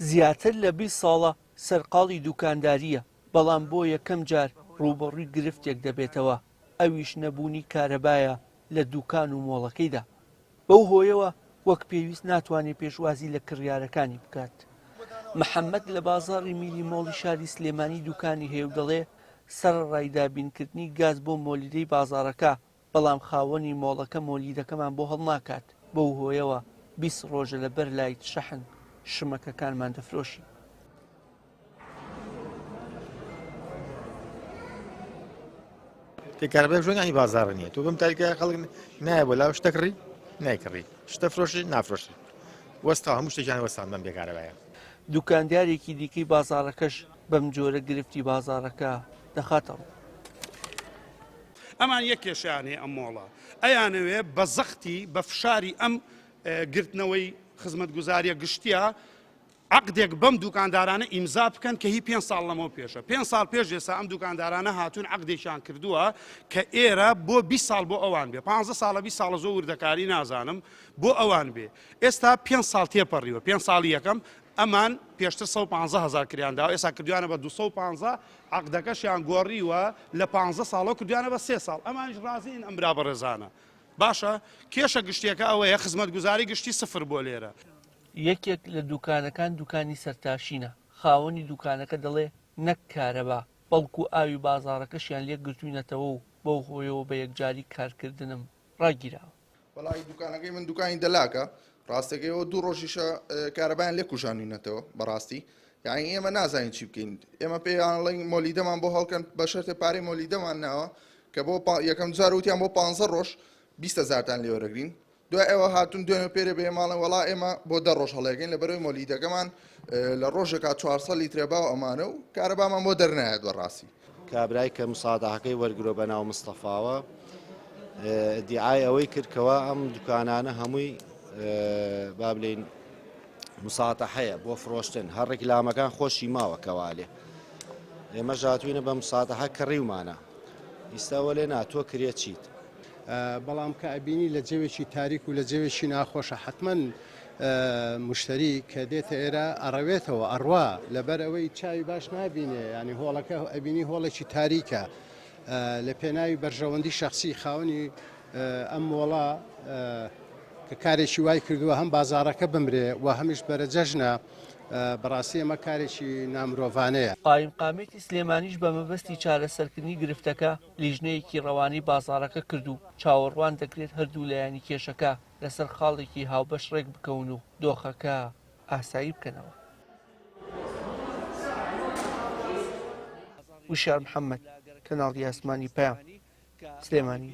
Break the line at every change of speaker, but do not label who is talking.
زیاتر لە 20 ساڵە سەرقاڵی دوکاندارییە، بەڵام بۆ یەکەم جار ڕووبەڕووی گرفتێک دەبێتەوە، ئەویش نەبوونی کارەبایە لە دوکان و مۆڵەکەیدا. بەو هۆیەوە وەک پێویست ناتوانێت پێشوازی لە کڕیارەکانی بکات. محەممەد لە بازاڕی میری مۆڵی شاری سلێمانی دوکانی هەیە و دەڵێ، سەرەڕای دابینکردنی گاز بۆ مۆلیدەی بازاڕەکە، بەڵام خاوەنی مۆڵەکە مۆلیدەکەمان بۆ هەڵناکات، بەو هۆیەوە 20 ڕۆژە لەبەر لایت شەحن شمەکەکانمان دەفرۆشین.
کە کارەبای ژۆن ینی بازاڕ نییە تۆ بەم تاریکە خەڵک نایە بۆ لاو شتە کڕی نایکڕی شتە فرۆشی نافرۆشی وەستا هەموو شتێکیان وەستان بەم بێکارەبایە.
دوکاندارێکی دیکەی بازاڕەکەش بەم جۆرە گرفتی بازاڕەکە دەخاتە ڕوو.
ئەمان یەک کێشەیان هەیە ئەم مۆڵە ئەیانەوێ بە زەختی بە فشاری ئەم گرتنەوەی خزمەتگوزاریە گشتیە عەقدێک بەم دوکاندارانە ئیمزا بکەن کە هی پێنج ساڵ لەمەو پێشە پێنج ساڵ پێش ئێستا ئەم دوکاندارانە هاتوون عەقدێکیان کردووە کە ئێرە بۆ 20 ساڵ بۆ ئەوان بێ 15 ساڵە 20 ساڵە زۆر وردەکاری نازانم بۆ ئەوان بێ ئێستا پێنج ساڵ تێپەڕیوە پێنج ساڵی یەکەم ئەمان پێشتر 115 هزار کریان داوە ئێستا کردویانە بە 215 عەقدەکەشیان گۆڕیوە لە 15 ساڵەوە کردویانە بە سێ ساڵ ئەمانیش ڕازین ئەم برا بەڕێزانە باشە کێشە گشتیەکە ئەوەیە خزمەتگوزاری گشتی سفر بۆ لێرە.
یەکێک لە دوکانەکان دوکانی سەرتاشینە، خاوەنی دوکانەکە دەڵێ نەک کارەبا، بەڵکو ئاوی بازاڕەکەشیان لێ گرتووینەتەوە و بەو هۆیەوە بە یەکجاری کارکردنم ڕاگیراوە.
وەڵایی دوکانەکەی من دوکانی دەلاکە ڕاستەکەی ئەوە دوو ڕۆژیشە کارەبایان لێ کوژانوینەتەوە بەڕاستی یعنی ئێمە نازانین چی بکەین ئێمە پێیان ڵین مۆلیدەمان بۆ هەڵکەن بە شەرتێ پارەی مۆلیدەمان ناوە کە بۆ یەکەم جار وتیان بۆ 15 ڕۆژ 20 هەزارتان لێوەرەگرین دوای ئەوە هاتون دوێنێ پێرێ بە ئێماڵێن وەڵا ئێمە بۆ دە ڕۆژ هەڵێگەین لە بەرەوەی مۆلیدەکەمان لە ڕۆژێکا 400 لیترە باو ئەمانە و کارەبامان بۆ دەرنایەت بەڕاستی.
کابرای کە مسادەحەکەی وەرگرۆ بە ناو مستەفاوە ئیدیعای ئەوەی کرد کەوا ئەم دوکانانە هەمووی با بلین مساتەحەیە بۆ فرۆشتن هەر ڕیکلامەکان خۆشی ماوە کەوالێ ئێمە ژاتوینە بە مساتەحە کڕیومانە ئیستا وەلێ نا تۆ کرێ چیت؟
بەڵام کە ئەبینی لە جەوێکی تاریک و لە جەوێکی ناخۆشە حەتمەن مشتری کە دێتە ئێرە ئەڕەوێتەوە ئەڕوا لەبەر ئەوەی چاوی باش نابینێ ینی هۆڵەکە ئەبینی هۆڵێکی تاریکە لە پێناوی بەرژەوەندی شخصی خاوەنی ئەم مۆڵە کە کارێکی وای کردووە هەم بازارەکە بمرێ و هەمیش بەرە جەژنە بەڕاستی ئەمە کارێکی نامرۆڤانەیە.
قایمقامیەتی سلێمانیش بە مەبەستی چارەسەرکردنی گرفتەکە لیژنەیەکی ڕەوانەی بازاڕەکە کرد و چاوەڕوان دەکرێت هەردوو لایەنی کێشەکە لەسەر خاڵێکی هاوبەش ڕێکبکەون و دۆخەکە ئاسایی بکەنەوە. وشیار محەمەد، کەناڵی ئاسمانی پەیام، سلێمانی.